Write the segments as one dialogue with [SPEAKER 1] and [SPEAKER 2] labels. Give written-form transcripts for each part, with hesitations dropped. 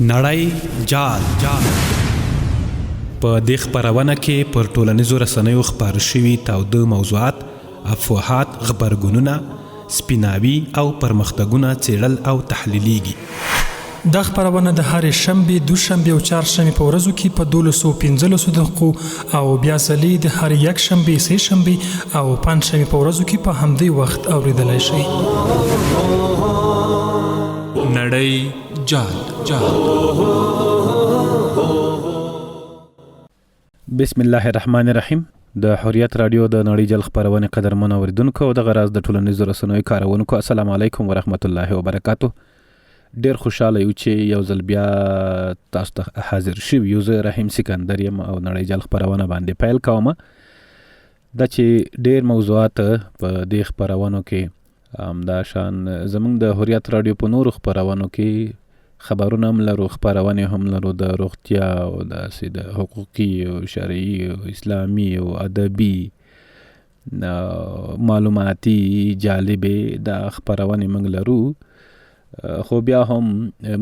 [SPEAKER 1] نړۍ جال په دې خپرونه کې پر ټولنیزو رسنیو خپاره شوي تاوده موضوعات، افواهات، غبرګونونه، سپیناوي او پرمختګونه څېړل او تحلیلېږي.
[SPEAKER 2] دا خپرونه د هرې شنبې، دوشنبې او چهارشنبې په ورځو کې په دولسو پنځلسو دقیقو او بیا ځلې د هرې یکشنبې، سې شنبې او پنجشنبې په ورځو کې په همدې وخت اورېدلای شئ.
[SPEAKER 1] نړۍ جال. بسم الله الرحمن الرحیم. د حریت رادیو د نړۍ جل خپرونې قدرمن اوریدونکو او دغه راز د ټولنیزو رسنیو کاروونکو، السلام علیکم ورحمت الله وبرکاته. ډیر خوشاله یو چې یو ځل بیا تاسو ته حاضر شوي یو. زه رحیم سکندر یم او نړۍ جل خپرونه باندې پیل کوم. دا چې ډیر موضوعات په دې خپرونو کې، همدا شان زمونږ د حریت رادیو په نورو خپرونو کې خبرونه هم لرو، خپرونې هم لرو، د روغتیا او داسې د حقوقي او شرعي او اسلامي او ادبي معلوماتي جالبې دا خپرونې موږ لرو، خو بیا هم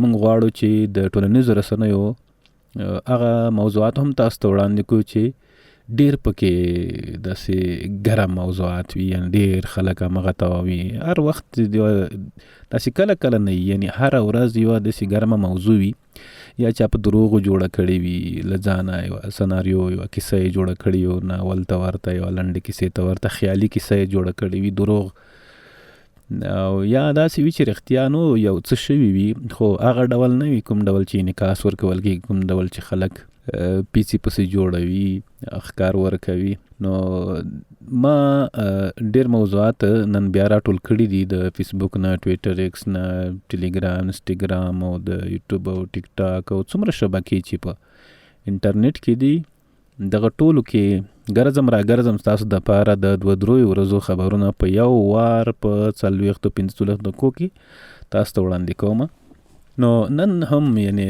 [SPEAKER 1] موږ غواړو چې د ټولنیزو رسنیو هغه موضوعات هم تاسو ته وړاندې کړو چې ډیر پکې داسې ګرم موضوعات وي، یعنی ډیر خلک همغه ته وي هر وخت، داسې کله کله نه وي، یعنی هره ورځ یوه داسې ګرمه موضوع وي، یا چا په دروغو جوړه کړې وي له ځانه یوه سناریو، یوه کیسه یې جوړه کړې، یو ناول ته ورته، یوه لنډې کیسې ته ورته خیالي کیسه یې جوړه کړې وي، دروغ، او یا داسې وي چې رښتیا نو یو څه شوي وي خو هغه ډول نه وي کوم ډول چې انعکاس ورکول کېږي، کوم ډول چې خلک پیڅې پسې جوړوي، ښکار ورکوي. نو ما ډیر موضوعات نن بیا راټول کړي دي د فیسبوک نه، ټویټر، ایکس نه، ټلیګرام، انسټاګرام او د یوټیوب او ټیک ټاک او څومره شبکې چې په انټرنیټ کې دي، دغه ټولو کې ګرځم را ګرځم ستاسو دپاره د دوه دریو ورځو خبرونه په یو وار په 40 45 دقیقو کې تاسو ته وړاندې کوم. نو نن هم یعنی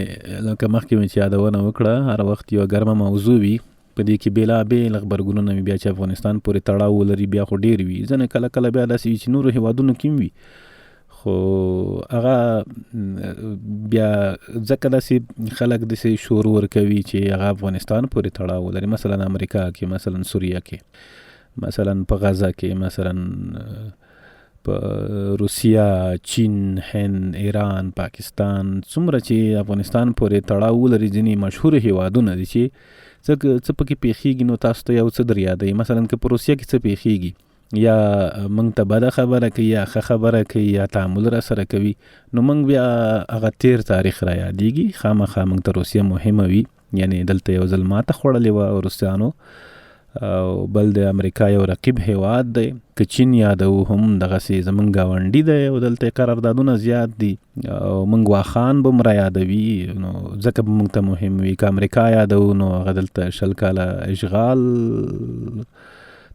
[SPEAKER 1] لکه مخکې مې چې یادونه وکړه، هر وخت یوه ګرمه موضوع وي، په دې کې بېلابېل غبرګونونه وي، بیا چې افغانستان پورې تړاو ولري بیا خو ډېر وي، ځینې کله کله بیا داسې وي چې نورو هېوادونو کې هم وي، خو هغه بیا ځکه داسې خلک داسې شور ورکوي چې هغه افغانستان پورې تړاو ولري، مثلا امریکا کې، مثلا سوریه کې، مثلا په غزه کې، مثلا په روسیا، چین، هند، ایران، پاکستان، څومره چې افغانستان پورې تړاو ولري ځینې مشهور هیوادونه دي چې څه پکې پیښیږي نو تاسو ته یو څه در یادوي. مثلا که په روسیه کې څه پیښیږي، یا موږ ته بده خبره کوي یا ښه خبره کوي یا تعامل را سره کوي، نو موږ بیا هغه تیر تاریخ را یادیږي. خامخا موږ ته روسیه مهمه وي، یعنی دلته یو ځل ماته خوړلې وه روسیانو، او بل د امریکا یو رقیب هیواد دی. که چین یادوو هم دغسې زمونږ ګاونډي دی او دلته یې قراردادونه زیات دي، او موږ واخان به هم را یادوي، نو ځکه به موږ ته مهم وي. که امریکا یادوو نو هغه دلته 20 کاله اشغال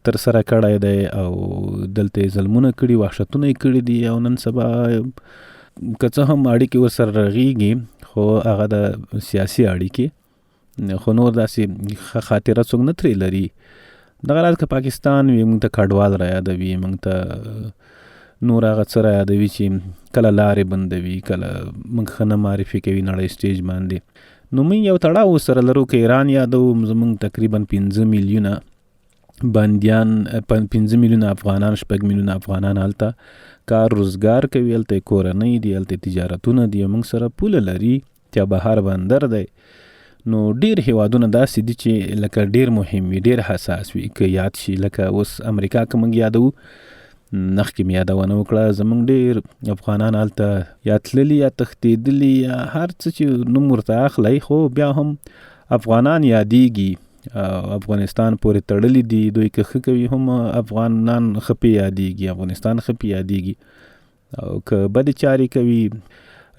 [SPEAKER 1] تر سره کړی دی او دلته یې ظلمونه کړي، وحشتونه یې کړي دي، او نن سبا که څه هم اړیکې ورسره رغېږي خو هغه د سیاسي اړیکې، خو نور داسې ښه خاطره څوک نه ترې لري. دغه راز که پاکستان وي موږ ته کډوال را یادوي، موږ ته نور هغه څه را یادوي چې کله لارې بندوي، کله موږ ښه نه معرفي کوي نړۍ سټیج باندې. نو موږ یو تړاو ورسره لرو. که ایران یادوو، زموږ تقریبا 5 میلیونه بندیان، 5 میلیونه افغانان، 6 میلیونه افغانان هلته کار روزګار کوي، هلته یې کورنۍ دي، هلته یې تجارتونه دي، موږ سره پوله لري، چابهار بندر دی. نو ډیر هیوادونه داسې دي چې لکه ډیر مهم وي، ډیر حساس وي که یاد شي. لکه اوس امریکا که موږ یادوو، مخکې مې یادونه وکړه، زموږ ډیر افغانان هلته یا تللي یا تښتېدلي یا هر څه چې نوم ورته اخلی، خو بیا هم افغانان یادېږي، افغانستان پورې تړلي دي. دوی که ښه کوي هم افغانان ښه پې یادېږي، افغانستان ښه پې یادېږي، او که بدې چارې کوي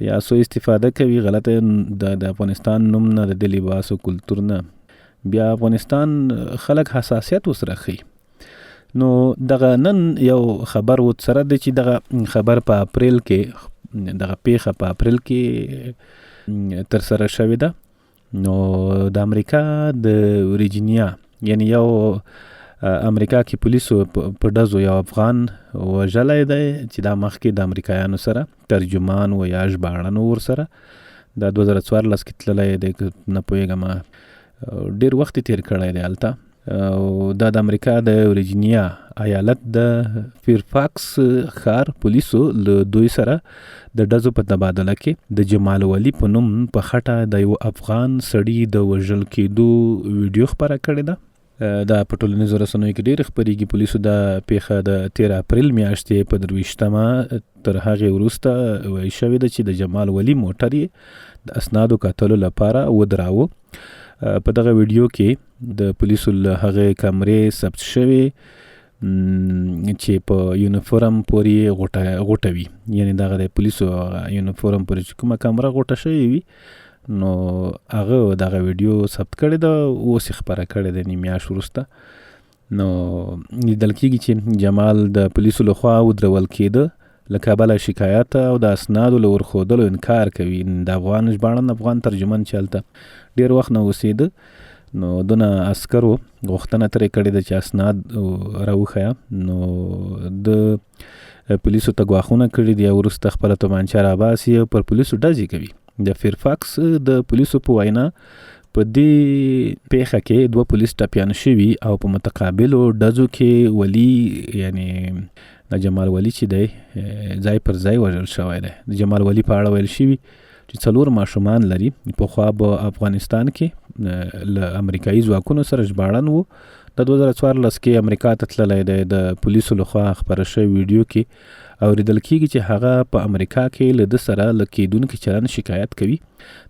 [SPEAKER 1] یا سوء استفاده کوي غلطه د افغانستان نوم نه، د دې لباس او کلتور نه، بیا افغانستان خلک حساسیت ورسره ښيي. نو دغه نن یو خبر و سره دی چې دغه خبر په اپریل کې، دغه پیښه په اپریل کې ترسره شوې ده. نو د امریکا د ویرجینیا، یعنی یو امریکا کې پولیسو په ډزو یو افغان وژلی دی چې دا مخکې د امریکایانو سره ترجمان و یا ژباړن و ورسره. دا 2014 کې تللی دی، نه پوهېږم، ډېر وخت یې تېر کړی دی هلته. او دا د امریکا د ورجینیا ایالت د فیرفاکس ښار پولیسو له دوی سره د ډزو په تبادله کې د جمال ولي په نوم په خټه د یو افغان سړي د وژل کېدو ویډیو خپره کړې ده. دا په ټولنیزو رسنیو کې ډېر خپرېږي. پولیسو دا پېښه د تېر اپریل میاشتې په 23مه تر هغې وروسته ویل شوې ده چې د جمال ولي موټر یې د اسنادو کتلو لپاره ودراوه. په دغه ویډیو کې د پولیسو له هغې کمرې ثبت شوې چې په یونیفورم پورې غوټه غوټه وي، یعنی دغه د پولیسو یونیفورم پورې چې کومه کمره غوټه شوې وي، نو هغه دغه ویډیو ثبت کړې ده، اوس یې خپره کړې ده نیم میاشت وروسته. نو لیدل کېږي چې جمال د پولیسو لخوا ودرول کېده، له کابله شکایت او د اسنادو له ورښودلو انکار کوي. د افغان ژباړن افغان ترجمن چې هلته ډېر وخت نه اوسېده، نو دونه عسکرو غوښتنه ترې کړې ده چې اسناد راوښیه، نو د پولیسو ته ګواښونه کړي دي او وروسته خپله تومانچه راباسي او پر پولیسو ډزې کوي. د فیرفاکس د پولیسو په وینا په دې پیښه کې دوه پولیس ټپیان شوي او په متقابلو ډزو کې ولي، یعنی د جمال ولي چې دی، ځای پر ځای وژل شوی دی. د جمال ولي په اړه ویل شوي چې څلور ماشومان لري، پخوا په افغانستان کې له امریکایي ځواکونو سره ژباړن وو، د 2014 کې امریکا ته تللی دی. د پولیسو لخوا خپره شوې ویډیو کې اوریدل کیږي چې هغه په امریکا کې له ده سره له کېدونکي چلند شکایت کوي.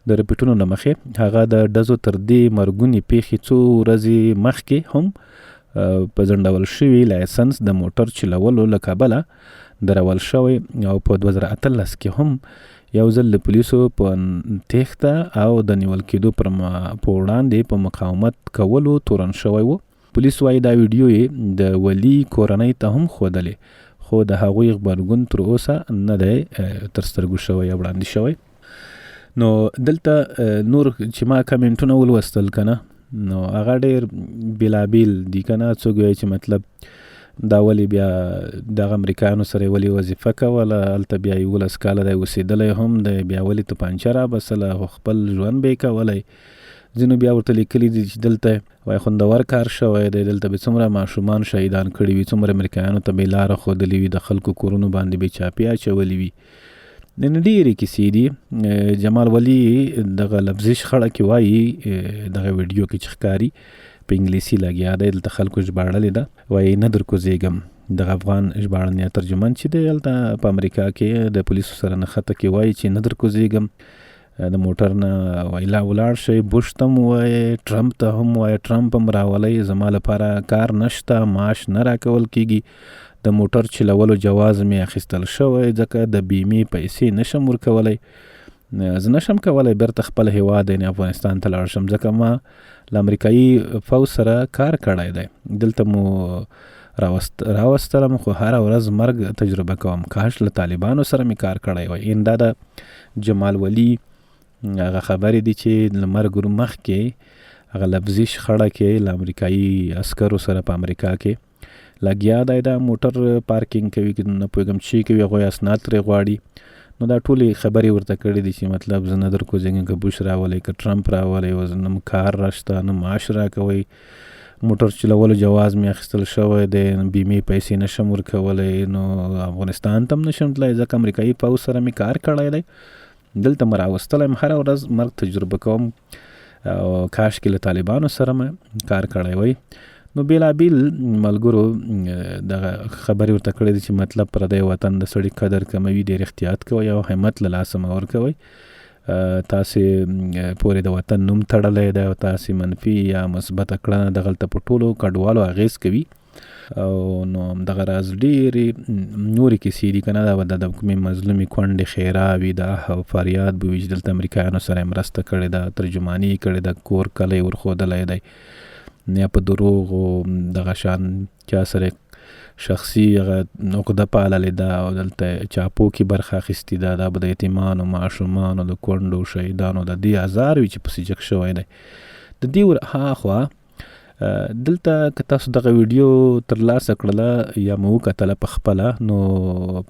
[SPEAKER 1] د رپټونو له مخې هغه د ډزو تر دې مرګونې پیښې څو ورځې مخکې هم په ځنډول شوي لایسنس د موټر چلولو له کبله درول شوی او په 2018 کې هم یو ځل د پولیسو په تېښته او د نیول کېدو پر په وړاندې په مقاومت کولو تورن شوی و. پولیس وايي دا ویډیو یې د ولي کورنۍ ته هم ښودلې، خو د هغوی غبرګون تر اوسه نه دی تر سترګو شوی یا وړاندې شوی. نو دلته نور چې ما کمنټونه ولوستل کنه، نو هغه ډیر بیلابیل دي کنه. څوک وایي چې مطلب دا ولې بیا دغه امریکایانو سره ولې وظیفه کوله، هلته بیا 11 کاله دی اوسېدلی هم دی، بیا ولې توپانچه رابسله، خو خپل ژوند به یې کولی. ځینو بیا ورته لیکلي دي چې دلته وای خوندور کار شوی دی، دلته به څومره ماشومان شهیدان کړي وي، څومره امریکایانو ته به یې لاره ښودلې وي، د خلکو کورونو باندې به یې چاپې اچولې وي. نن ډېرې کیسې دي. جمال ولي دغه لفظي شخړه کې وایي، دغه ویډیو کې چې ښکاري په انګلیسي لګیا دی، دلته خلکو ژباړلې ده، وایي نه در کوزېږم. دغه افغان ژباړن یا ترجمان چې دی هلته په امریکا کې د پولیسو سره نښته کې وایي چې نه در کوزېږم د موټر نه، وایي لا ولاړ شئ، بوش ته هم ووایئ، ټرمپ ته هم ووایئ، ټرمپ هم راولئ، زما لپاره کار نشته، معاش نه راکول کېږي، د موټر چلولو جواز مې اخیستل شوی ځکه د بیمې پیسې نشم ورکولی، زه نشم کولی بیرته خپل هیواد یعنی افغانستان ته لاړ شم ځکه ما له امریکایي فوځ سره کار کړی دی، دلته مو راوستلم خو هره ورځ مرګ تجربه کوم، کاش له طالبانو سره مې کار کړی وای. ان دا د جمال ولي هغه خبرې دي چې له مرګ مخکې هغه لفظي شخړه کې له امریکایي عسکرو سره په امریکا کې لګیا دی، دا موټر پارکینګ کوي که نه پوهېږم چې کوي، هغوی اسناد ترې غواړي. نو دا ټولې خبرې ورته کړې دي چې مطلب زه نه در کوزېږم، که بوش راولئ که ټرمپ راولئ، اوس نه مو کار راشته نه معاش راکوئ، موټر چلولو جواز مې اخیستل شوی دی، بیمې پیسې نشم ورکولی، نو افغانستان ته هم نشم تللی ځکه امریکایي پوځ سره مې کار کړی دی، دلته مې راوستلی یم، هره ورځ مرګ تجربه کوم او کاش کې له طالبانو سره مې کار کړی وای. نو بېلابېل ملګرو دغه خبرې ورته کړې دي چې مطلب پردی وطن د سړي قدر کموي، ډېر احتیاط کوئ او همت له لاسه مه ورکوئ، تاسې پورې د وطن نوم تړلی دی او تاسې منفي یا مثبته کړنه دغلته په ټولو کډوالو اغېز کوي. او نو دغه راز ډېرې نورې کیسې دي که نه، دا به د کومې مظلومې کونډې ښېرا وي، د آه او فریاد به وي چې دلته امریکایانو سره یې مرسته کړې ده، ترجماني یې کړې ده، کور کلی یې ورښودلی دی، یا په دروغو دغه شان چا سره شخصي هغه عقده پاللې ده او دلته چاپو کې برخه اخیستې ده، دا به د یتیمانو، ماشومانو، د کونډو، شهیدانو د دې ازار وي چې پسې جګ شوی دی. د دې ور هاخوا دلته که تاسو دغه ویډیو ترلاسه کړله یا مو وکتله په خپله، نو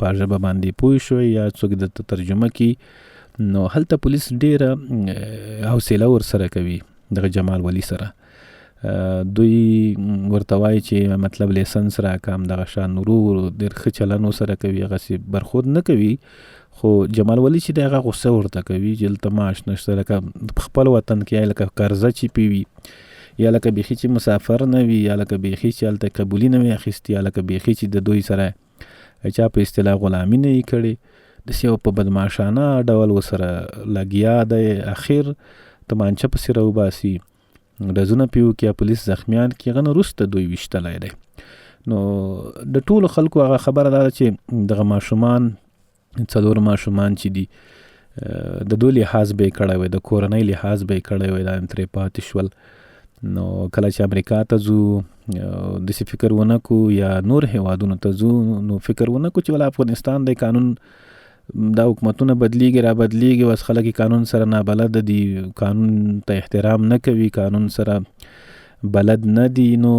[SPEAKER 1] په ژبه باندې پوه شوئ یا څوک درته ترجمه کړي، نو هلته پولیس ډیره حوصله ورسره کوي دغه جمال ولی سره. دوی ورته وایي چې مطلب لیسنس راکړه، همدغه شان ورو ورو ډېر ښه چلن ورسره کوي، هغسې برخورد نه کوي. خو جمال ولي چې دی هغه غوسه ورته کوي چې دلته معاش نشته، لکه خپل وطن کې لکه قرضه چې پې وي، یا لکه بیخي چې مسافر نه وي، یا لکه بیخي چې هلته قبولي نه وي اخیستې، یا لکه بیخي چې د دوی سره چا په اصطلاح غلامي نه یي کړې، داسې یو په بدمعاشانه ډول ورسره لګیا دی. اخر تمانچه پسې راوباسي، ډزونه پې وکړي، یا پولیس زخمیان کړي، هغه نه وروسته دوی ویشتلی دی. نو د ټولو خلکو هغه خبره دا ده چې دغه ماشومان، څلور ماشومان چې دي، د دوی لحاظ به یې کړی وای، د کورنۍ لحاظ به یې کړی وای، دا هم ترې پاتې شول. نو کله چې امریکا ته ځو داسې فکر ونه کو، یا نور هیوادونو ته ځو نو فکر ونه کو چې ولا افغانستان دی، قانون دا حکومتونه بدلیږي را بدلیږي، اوس خلک قانون سره نابلد دي، قانون ته احترام نه کوي، قانون سره بلد نه دي. نو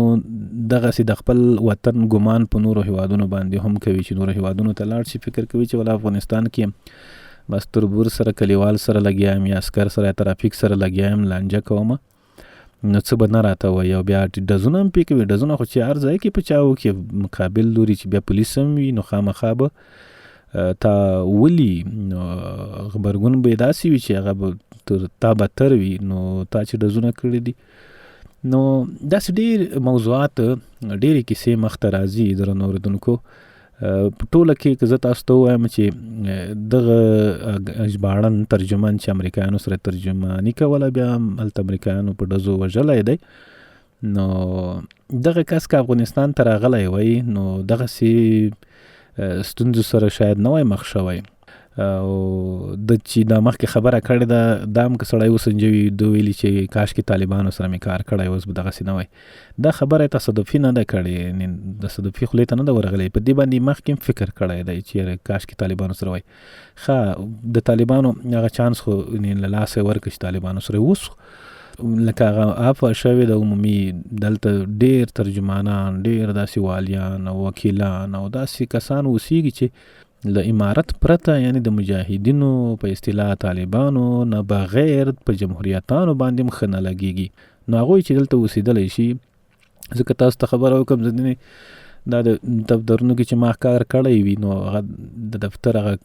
[SPEAKER 1] دغسې د خپل وطن ګمان په نورو هیوادونو باندې هم کوي چې نورو هیوادونو ته لاړ شي، فکر کوي چې ولا افغانستان کې بس تربور سره، کلیوال سره لګیا یم، یا عسکر سره، یا ترافیک سره لګیا یم، لانجه کوم، نو څه به نه راته وایي. او بیا ډزونه هم پرې کوي، ډزونه خو چې هر ځای کې په چا وکړي، مقابل لوري چې بیا پولیس هم وي، نو خامخا به تا ولي، نو غبرګون به یې داسې وي چې هغه به تر تا بدتر وي، نو تا چې ډزونه کړي دي. نو داسې ډېر موضوعات، ډېرې کیسې مخته راځي درنو اورېدونکو. په ټوله کې که زه تاسو ته ووایم چې دغه ژباړن ترجمان چې امریکایانو سره ترجماني کوله، بیا هم هلته امریکایانو په ډزو وژلی دی، نو دغه کس که افغانستان ته راغلی وای نو دغسې ستونزو سره شاید نه وای مخ شوی. او د چې دا مخکې خبره کړې ده، دا هم که سړی وسنجوي، ده ویلي چې کاش کې طالبانو سره مې کار کړی اوس به دغسې نه وای. دا خبره یې تصادفي نه ده کړې، یعنې تصادفي خولې ته نه ده ورغلې، په دې باندې مخکې هم فکر کړی دی چې یاره کاش کې طالبانو سره وای. ښه، د طالبانو هغه چانس خو یعنې له لاسه یې ورکړ چې طالبانو سره اوس لکه هغه عفوه شوې ده عمومي، دلته ډېر ترجمانان، ډېر داسې والیان او وکیلان او داسې کسان اوسېږي چې له امارت پرته، یعنی د مجاهدینو په اصطلاح طالبانو نه بغیر په جمهوریتانو باندې هم ښه نه لګېږي. نو هغوی چې دلته اوسېدلی شي، ځکه تاسو ته خبره وکړم، زه ځینې دا د دفترونو کې چې ما کار کړی وي، نو هغه د دفتر هغه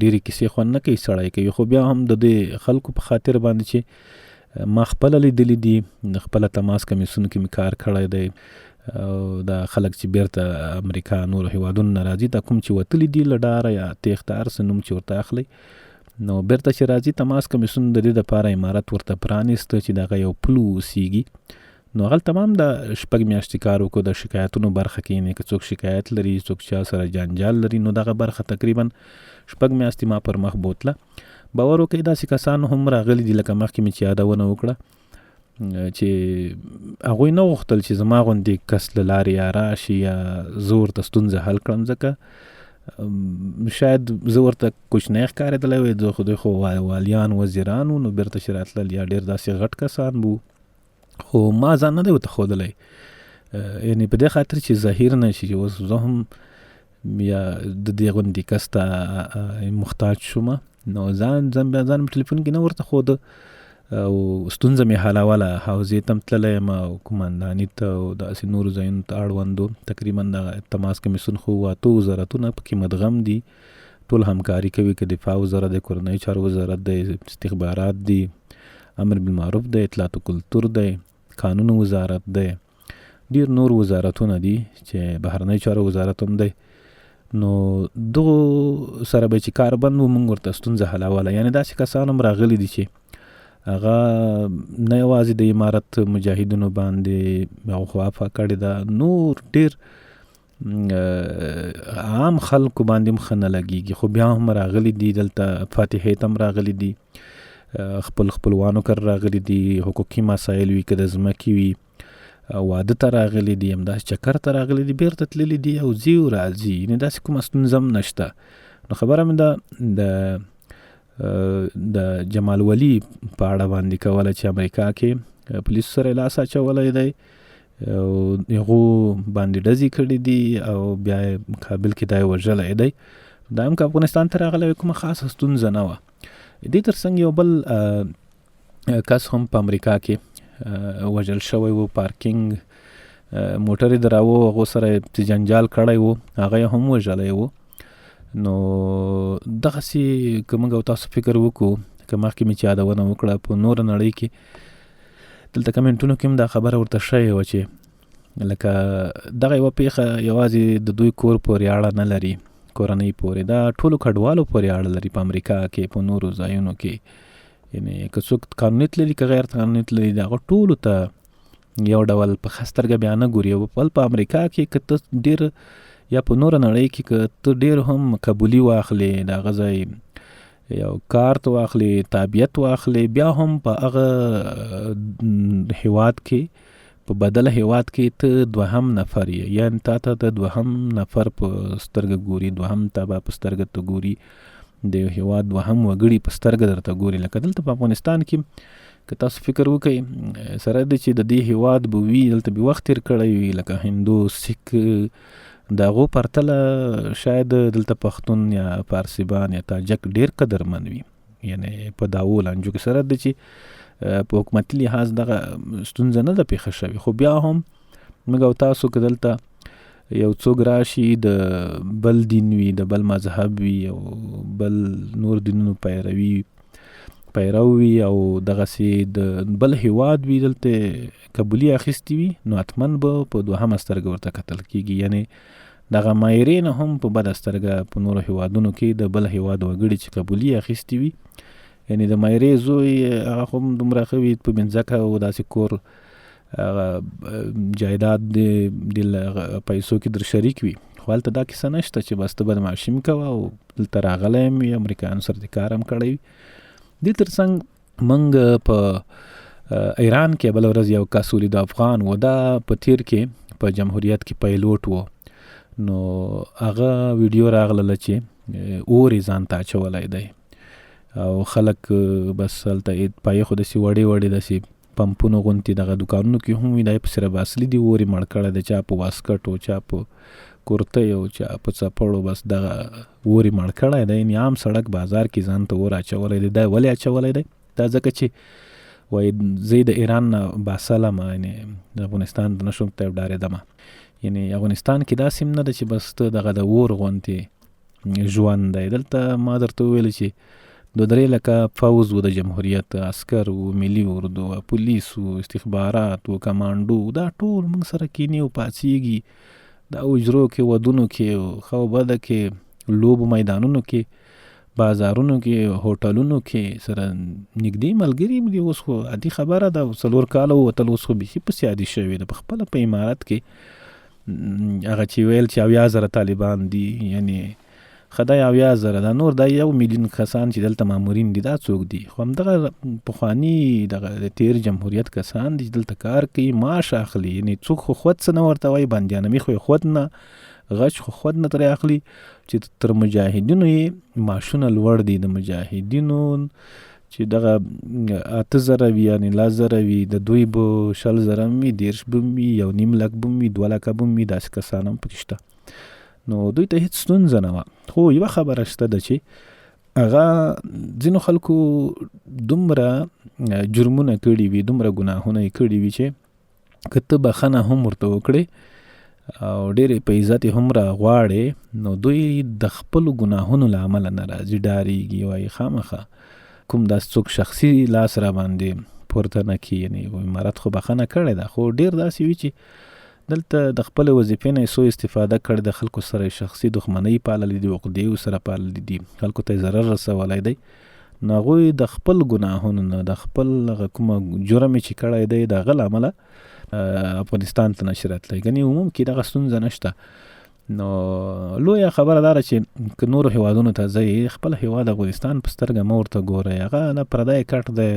[SPEAKER 1] ډېرې کیسې خوند نه کوي سړی کوي، خو بیا هم د دې خلکو په خاطر باندې چې ما خپله لیدلي دي، د خپله تماس کمیسیون کې مې کار کړی دی، او دا خلک چې بیرته امریکا نورو هیوادونو نه راځي، دا کوم چې وتلي دي له ډاره یا تېښته هر څه نوم چې ورته اخلي، نو بیرته چې راځي تماس کمیسیون د دې دپاره امارت ورته پرانیسته چې دغه یو پل اوسیږي. نو هغه تمام دا شپږ میاشتې کار وکړو د شکایتونو برخه کې، یعنې که څوک شکایت لري، څوک چا سره جنجال لري، نو دغه برخه تقریبا شپږ میاشتې ما پر مخ بوتله. باور وکړئ داسې کسان هم راغلي دي، لکه مخکې مې چې یادونه وکړه چې هغوی نه غوښتل چې زما غوندې کس له لارې یا راشي یا زه ورته ستونزه حل کړم، ځکه شاید زه ورته کوچنی ښکارېدلی وای، زه خو دوی خو والیان وزیران وو، نو بیرته چې راتلل یا ډېر داسې غټ کسان وو، خو ما ځان نه دی ورته ښودلی، یعنې په دې خاطر چې ظاهر نه شي چې اوس زه هم یا د دې غوندې کس ته محتاج شوم، نو ځان بیا ځان مې ټلیفون کې نه ورته ښوده او ستونزه مې حلوله. حوزې ته هم تللی یم او قومنداني ته او داسې نورو ځایونو ته اړوندو، تقریبا دغه تماس کمیسیون خو اتو وزارتونه پکې مدغم دي، ټول همکاري کوي، که دفاع وزارت دی، کورنیو چارو وزارت دی، استخبارات دي، امر بالمعروف دی، اطلاعات و کلتور دی، قانون وزارت دی، ډېر نور وزارتونه دي چې بهرنیو چارو وزارت هم دی. نو دغو سره به چې کار بند و، موږ ورته ستونزه حلوله. یعنې داسې کسان هم راغلي دي چې هغه نه یوازې د امارت مجاهدینو باندې هغه خو عفوه کړې ده، نور ډېر عام خلکو باندې هم ښه نه لګېږي، خو بیا هم راغلي دي، دلته فاتحې ته هم راغلي دي، خپل خپلوانو کره راغلي دي، حقوقي مسایل وي که د ځمکې وي، واده ته راغلي دي، همداسې چکر ته راغلي دي، بیرته تللي دي او ځي او راځي، یعنې داسې کومه ستونزه هم نشته. نو خبره مې ده د جمال ولي په اړه باندې کوله چې امریکا کې پولیسو سره یې لاس اچولی دی او هغو باندې ډزې کړې دي او بیا یې کابل کې دا یې وژلی دی. دا هم که افغانستان ته راغلی وای کومه خاصه ستونزه نه وه. دې ترڅنګ یو بل کس هم په امریکا کې وژل شوی و، پارکینګ موټر یې دراوه، هغو سره یې څه جنجال کړی و، هغه یې هم وژلی و. نو دغسې که موږ او تاسو فکر وکړو، که مخکې مې چې یادونه وکړه، په نوره نړۍ کې دلته کمنټونو کې هم دا خبره ورته شوې وه چې لکه دغه یوه پیښه یوازې د دوی کور پورې اړه نه لري، کورنۍ پورې، دا ټولو کډوالو پورې اړه لري، په امریکا کې، په نورو ځایونو کې. یعنی که څوک قانوني تللي که غیر قانوني تللي، د هغه ټولو ته یو ډول په ښه سترګه بیا نه ګوري. او بل په امریکا کې که ته ډېر یا په نوره نړۍ کې که ته ډېر هم قبولي واخلې، د هغه ځای یو کارت واخلې، تابعیت واخلې، بیا هم په هغه هیواد کې، په بدل هیواد کې ته دوهم نفر یې، یعنی تا ته د دوهم نفر په سترګه ګوري، دوهم تبع په سترګه ته ګوري، د یو هیواد دوهم وګړي په سترګه درته ګوري. لکه دلته په افغانستان کې که تاسو فکر وکئ، سره د چې د دې هیواد به وي، دلته به وخت تیر کړی وي، لکه هندو، سیک، د هغو پرتله شاید دلته پښتون یا فارسیبان یا تاجک ډیر قدرمن وي، یعنی په داوو لانجو کې. سره د چې په حکومتي لحاظ دغه ستونزه نه ده پېښه شوې، خو بیا هم موږ او تاسو که دلته یو څوک راشي، د بل دین وي، د بل مذهب وي او بل نور دینونو پیرو وي او دغسې د بل هیواد وي، دلته قبولي اخیستې وي، نو حتما به په دوهمه سترګه ورته کتل کیږي. یعنی دغه مایرې نه هم په بده سترګه په نورو هیوادونو کې د بل هیواد وګړي چې قبولي اخیستې وي، یعنی د مایرې زوی هغه خو هم دومره ښه وي، په مځکه او داسې کور هغه جایداد د پیسو کې در شریک وي، خو هلته دا کیسه نشته چې بس ته بدمعاشي م کوه او دلته راغلی یم وي، امریکایانو سره دې کار هم کړی وي. دې ترڅنګ موږ په ایران کې بله ورځ یو کس ولید، افغان و، دا په تیر کې په جمهوریت کې پایلوټ و، نو هغه ویډیو راغلله چې اور یې ځان ته اچولی دی او خلک بس هلته پایې خو داسې وړې وړې داسې پمپونو غونتې دغه دوکانونو کې هم وي، دا یې پسې راباسلي دي، اور یې مړ کړی دی، چا په واسکټو، چا په کورتیو، چا په څپړو، بس دغه اور یې مړ کړی دی. یعنې عام سړک بازار کې ځان ته اور اچولی دی. دا یې ولې اچولی دی؟ دا ځکه چې وایي زه د ایران نه باسلم، یعنې د افغانستان ته نه شم تللی، ډارېدمه. یعنې افغانستان کې داسې هم نه ده چې بس ته دغه د اور غونتې ژوند دی. دلته ما درته وویل چې 2-3 لکه فوځ و، د جمهوریت عسکر و، ملي اردو و، پولیس و، استخبارات و، کمانډو و، دا ټول موږ سره کیني او پاڅیږي، دا حجرو کې، ودونو کې، ښه او بده کې، لوبو میدانونو کې، بازارونو کې، هوټلونو کې سره نږدې ملګري دي. اوس خو عادي خبره ده، 4 کاله ووتل، اوس خو بیخي پسې عادي شوې ده. په خپله په امارت کې هغه چې ویل چې 70,000 طالبان دي، یعنې خدای 70,000 دا نور دا 1 میلیون کسان چې دلته مامورین دي دا څوک دي؟ خو همدغه پخواني دغه د تیر جمهوریت کسان دي چې دلته کار کوي، معاش اخلي. یعنې څوک خو خود څه نه ورته وایي، بندیانمي خو یې خود نه، غچ خو خود نه ترې اخلي، چې تر مجاهدینو یې معاشونه لوړ دي. د مجاهدینو چې دغه 8,000 وي، یعنې 10,000 وي، د دوی به 20,000 هم وي، 30 به هم وي، 1.5 لک به هم وي، 2 لکه به هم وي، داسې کسان هم پکې شته. نو دوی ته هیڅ ستونزه نه وه. خو یوه خبره شته ده چې هغه ځینو خلکو دومره جرمونه کړي وي، دومره ګناهونه یې کړي وي چې که ته بخښنه هم ورته وکړې او ډېرې په عزت یې هم راغواړې، نو دوی د خپلو ګناهونو له امله نه راځي، ډارېږي، وایي خامخا کوم داسې څوک شخصي لاس را باندې پورته نه کړي. یعنې امارت خو بخښنه کړې ده، خو ډېر داسې وي چې دلته د خپلې وظیفې نه یې سوء استفاده کړې ده، خلکو سره یې شخصي دښمنۍ پاللې دي، عقدې یې ورسره پاللې دي، خلکو ته یې ضرر رسولی دی. نو هغوی د خپل ګناهونو نه، د خپل هغه کومه جرم یې چې کړی دی، د هغه له امله افغانستان ته نشي راتلی. ګنې عموم کې دغه ستونزه نشته. نو لویه خبره دا ده چې که نورو هیوادونو ته ځئ، خپل هیواد افغانستان په سترګه مه ورته ګورئ، هغه نه پردی کټ دی،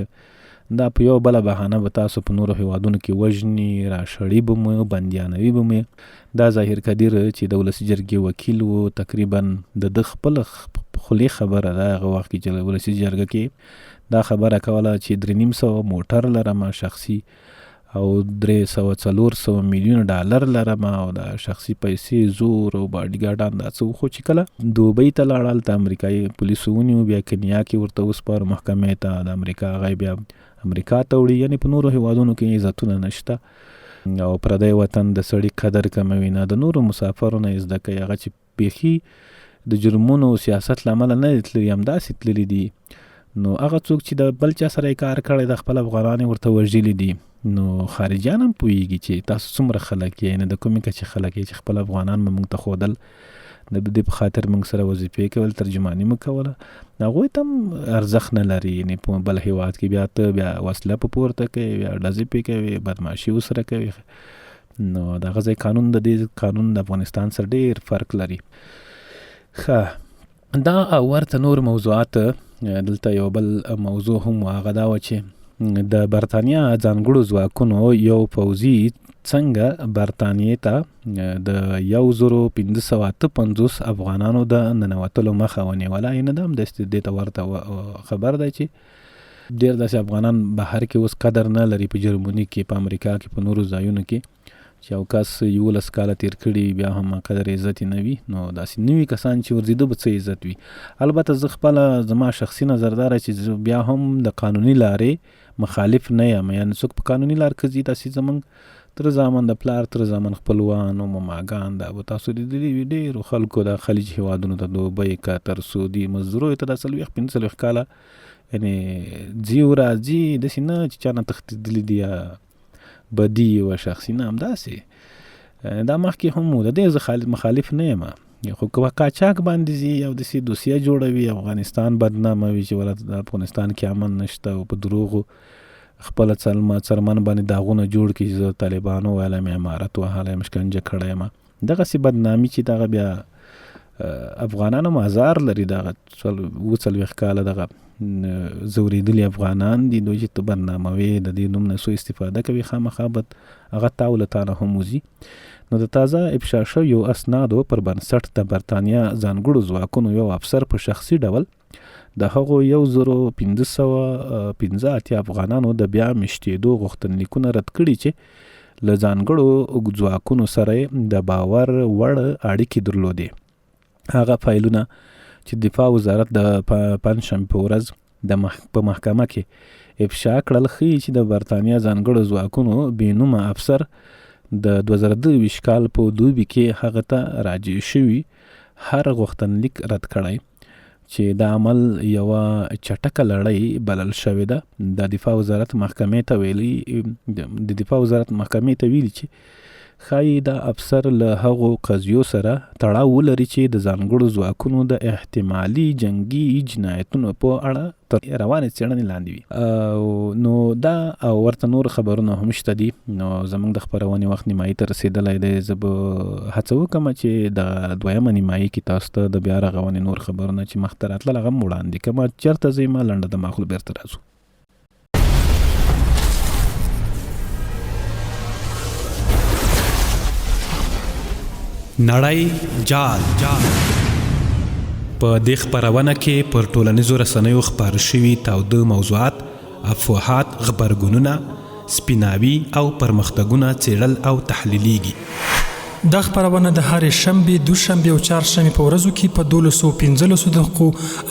[SPEAKER 1] دا په یو بله بهانه به تاسو په نورو هیوادونو کې وژني، راشړي به مو، بندیانوي به مو. دا ظاهر قدیر چې د ولسي جرګې وکیل و، تقریبا د ده خپل خولې خبره ده، هغه وخت کې چې ولسي جرګه کې دا خبره کوله چې درې نیم سوه موټر لرم شخصي او 300 400 میلیون ډالر لرم او دا شخصي پیسې زور او باډیګارډان دا څه خو چې کله دوبۍ ته لاړ هلته امریکایي پولیسو ونیو، بیا کنیا کې ورته وسپارو محکمې ته، د امریکا هغه بیا امریکا ته وړي. یعنې په نورو هیوادونو کې عزتونه نشته او پردی وطن د سړي قدر کموي نه، د نورو مسافرو نه یې زده کوي، هغه چې بیخي د جرمونو او سیاست له امله نه دي تللي، همداسې تللي دي. نو هغه څوک چې د بل چا سره یې کار کړی د خپل افغانان یې ورته وژلي دي، نو خارجیان هم پوهېږي چې تاسو څومره خلک یې، یعنې د کومې کچې خلک یې چې خپل افغانان مو موږ ته ښودل، د دې په خاطر موږ سره وظیفې کول، ترجماني مو کوله، هغوی ته هم ارزښت نه لري. یعنې په بل هیواد کې بیا ته بیا وسله په پورته کوي، بیا ډزې پې کوي، بدمعاشي ورسره کوي. نو د هغه ځای قانون د دې قانون د افغانستان سره ډېر فرق لري. ښه، دا او ورته نور موضوعات. دلته یو بل موضوع هم وه، هغه دا وه چې د برتانیا ځانګړو ځواکونو یو پوځي څنګه برتانیې ته د 1558 افغانانو د ننوتلو مخه ونیوله. یعنې دا هم داسې دې ته ورته خبر دی چې ډېر داسې افغانان بهر کې اوس قدر نه لري، په جرمني کې، په امریکا کې، په نورو ځایونو کې چې یو کس 11 کاله تیر کړي بیا هم قدر عزت یې نه وي. نو داسې نوي کسان چې ورځي ده به څه عزت وي. البته زه خپله زما شخصي نظر دا دی چې زه بیا هم د قانوني لارې مخالف نه یم. یعنې څوک په قانوني لار که ځي، داسې زمونږ تره زامن، د پلار تره زامن، خپلوان او ماماګان، دا به تاسو لیدلي وي، ډېرو خلکو د خلیج هېوادونو ته، دوبۍ، قطر، سعودي، مزدوریو ته دا 40 45 کاله یعنې ځي او راځي، داسې نه چې چا نه تښتېدلي دي یا بدي یوه شخصي نه، همداسې دا مخکې هم و. د دې زه مخالف نه یم، خو که په قاچاق باندې ځي او داسې دوسیه جوړوي، افغانستان بدناموي چې ولا د افغانستان کې امن نشته او په دروغو خپله څرمن باندې داغونه جوړ کړي چې زه طالبانو ویلی یم، امارت وهلی یم، شکنجه کړی یم، دغسې بدنامي چې دغه بیا افغانان هم ازار لري. دغه 47 کاله دغه ځورېدلي افغانان دي، دوی چې ته بدناموې، د دې نوم نه سوء استفاده کوي، خامخا به هغه تاو له تا نه هم وځي. نو د تازه افشا شویو اسنادو پر بنسټ د برتانیا ځانګړو ځواکونو یو افسر په شخصي ډول د هغو 1585 افغانانو د بیا مېشتېدو غوښتنلیکونه رد کړي چې له ځانګړو ځواکونو سره یې د باور وړ اړیکې درلودې. هغه فایلونه چې دفاع وزارت د پنجشنبې په ورځ د په محکمه کې افشا کړل، ښيي چې د برتانیا ځانګړو ځواکونو بې نومه افسر د 2022 کال په دوبي کې هغه ته راجع شوي هر غوښتنلیک رد کړی، چې دا عمل یوه چټکه لړۍ بلل شوې ده. د دفاع وزارت محکمې ته ویلي د دفاع وزارت محکمې ته ویلي چې ښايي دا افسر له هغو قضیو سره تړاو ولري چې د ځانګړو ځواکونو د احتمالي جنګي جنایتونو په اړه تر روانې څېړنې لاندې وي. نو دا او ورته نور خبرونه هم شته دي. نو زموږ د خپرونې وخت نیمایي ته رسېدلی دی. زه به هڅه وکړم چې د دویمه نیمایي کې تاسو ته د بیا رغونې نور خبرونه چې مخته راتلل هغه هم وړاندې کړم. چېرته ځئ مه، لنډه دمه اخلو، بېرته راځو.
[SPEAKER 3] نړۍ جال په دې خپرونه کې پر ټولنیزو رسنیو خپاره شوي تاوده موضوعات، افواهات، غبرګونونه، سپیناوي او پرمختګونه څېړل او تحلیلېږي.
[SPEAKER 2] دا خپرونه د هرې شنبې، دوشنبې او چهارشنبې په ورځو کې په دولسو پنځلسو دقیقو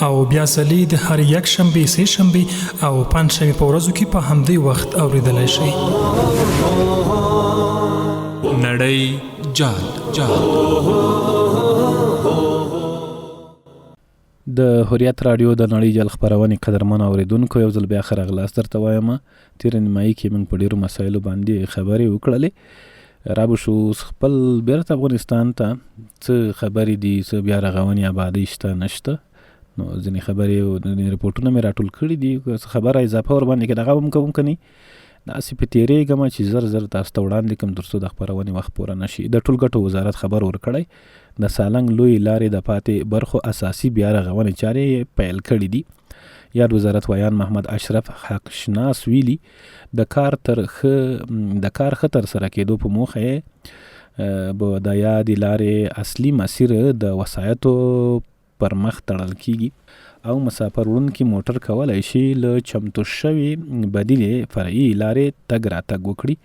[SPEAKER 2] او بیا ځلې د هرې یکشنبې، سې شنبې او پنجشنبې په ورځو کې په همدې وخت اورېدلای شئ.
[SPEAKER 3] نړۍ جال.
[SPEAKER 1] د حریت راډیو د نړۍ جال خپرونې قدرمن اوریدونکو، یو ځل بیا ښه راغلاست درته وایم. تېره نیمایي کې موږ په ډېرو مسایلو باندې خبرې وکړلې. را به شو اوس خپل بیرته افغانستان ته. څه خبرې دي، څه بیا رغونې آبادۍ شته نشته؟ نو ځینې خبرې او ځینې رپورټونه مې راټول کړي دي، که څه خبره اضافه ورباندې کړه هغه به هم کوم، که نه داسې په تېرېږم چې زر زر تاسو ته وړاندې کړم تر څو د خپرونې وخت پوره نه شي. د ټولګټو وزارت خبر ورکړی، د سالنګ لویې لارې د پاتې برخو اساسي بیا رغونې چارې یې پیل کړې دي. یاد وزارت ویاند محمد اشرف حقشناس ویلي، د کار تر ښه د کار ښه ترسره کېدو په موخه یې به د یادې لارې اصلي مسیر د وسایطو پر مخ تړل کېږي او مساپر وړونکي موټر کولای شي له چمتو شوې بدیلې فرعي لارې تګ راتګ وکړي.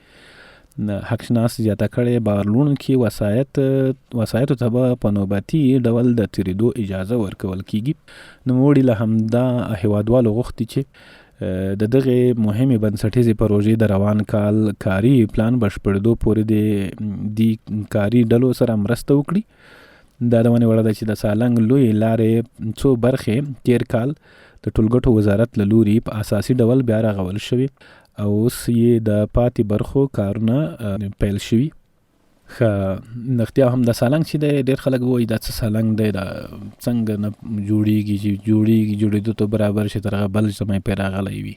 [SPEAKER 1] حق شناس زیاته کړې، بار وړونکي وسایط وسایطو ته به په نوبتي ډول د تېرېدو اجازه ورکول کېږي. نوموړي له همدا هېوادوالو غوښتي چې د دغې مهمې بنسټیزې پروژې د روان کال کاري پلان بشپړېدو پورې دې دي کاري ډلو سره مرسته وکړي. د یادونې وړ ده چې د سالنګ لویې لارې څو برخې تېر کال د ټولګټو وزارت له لوري په اساسي ډول بیا رغول شوې او اوس یې د پاتې برخو کارونه پیل شوي. ښه رښتیا هم دا سالنګ چې دی، ډېر خلک وایي دا څه سالنګ دی، دا څنګه نه جوړیږي، چې جوړیږي جوړېدو ته برابر شي تر هغه بل زمای پرې راغلی وي.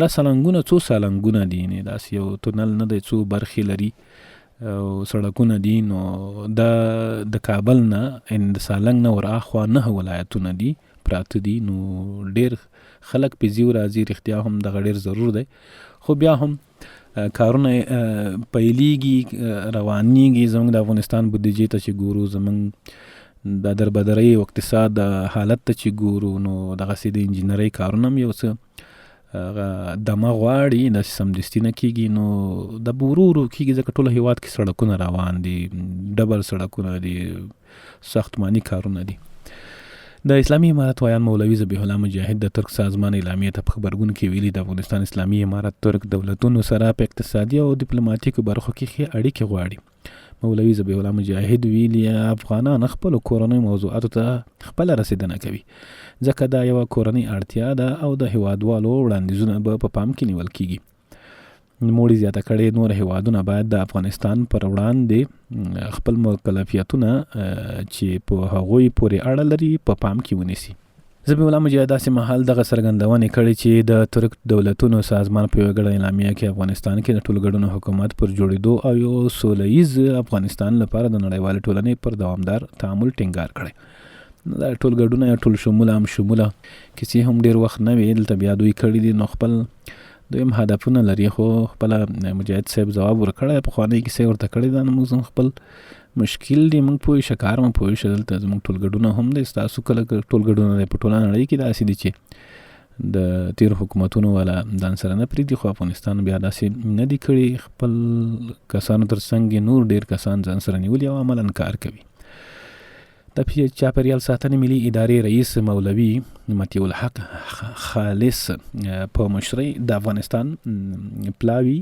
[SPEAKER 1] دا سالنګونه څو سالنګونه دي، یعنې داسې یو تونل نه دی، څو برخې لري او سړکونه دي. نو دا د کابل نه ان د سالنګ نه ور اخوا 9 ولایتونه دي پراته دي، نو ډېر خلک پې ځي او راځي. رښتیا هم دغه ډېر ضرور دی، خو بیا هم کارونه پیلیږي، روانیږي. زموږ د افغانستان بودیجې ته چې ګورو، زموږ د دربدرۍ او اقتصاد حالت ته چې ګورو، نو دغسې د انجینرۍ کارونه هم یو څه هغه دمه غواړي، داسې سمدستي نه کېږي. نو دا به ورو ورو کېږي، ځکه ټول هېواد کې سړکونه روان دي، ډبل سړکونه دي، ساختماني کارونه دي. د اسلامي امارت ویاند مولوي ذبیح الله مجاهد د ترک سازمان اعلامیې ته په غبرګون کې ویلي، د افغانستان اسلامي امارت ترک دولتونو سره په اقتصادي او دیپلوماتیکو برخو کې ښې اړیکې غواړي. مولوي ذبیح الله مجاهد ویلي، افغانان خپلو کورنیو موضوعاتو ته خپله رسېدنه کوي، ځکه دا یوه کورنۍ اړتیا ده او د هېوادوالو وړاندیزونه به په پام کې نیول کېږي. نوموړي زیاته کړې، نور هېوادونه باید د افغانستان پر وړاندې خپل مکلفیتونه چې په هغوی پورې اړه لري په پام کې ونیسي. ذبیح الله مجاهد داسې مهال دغه څرګندونې کړې چې د ترک دولتونو سازمان په یوه ګډه اعلامیه کې افغانستان کې د ټولګډونو حکومت پر جوړېدو او یو سوله ییز افغانستان لپاره د نړیوالې ټولنې پر دوامدار تعامل ټینګار کړی. دا ټولګډونه یا ټول شموله هم شموله کیسې هم ډېر وخت نه وي، دلته بیا دوی کړي دي، نو خپل دوی هم هدفونه لري. خو خپله مجاهد صاحب ځواب ورکړی، پخوانۍ کیسه یې ورته کړې ده، نو موږ خپل مشکل دی، موږ پوه شه کار مو پوه شه. دلته زموږ ټولګډونه هم دی، ستاسو کله ټولګډونه دی. په ټوله نړۍ کې داسې دي چې د تیر حکومتونو والا ځان سره نه پرېږدي، خو افغانستان بیا داسې نه دي کړي، خپل کسانو تر څنګ یې نور ډېر کسان ځان سره نیولي او عملاً کار کوي. د چاپېریال ساتنې ملي ادارې رئیس مولوي مطیع الحق خالص په مشرۍ د افغانستان پلاوي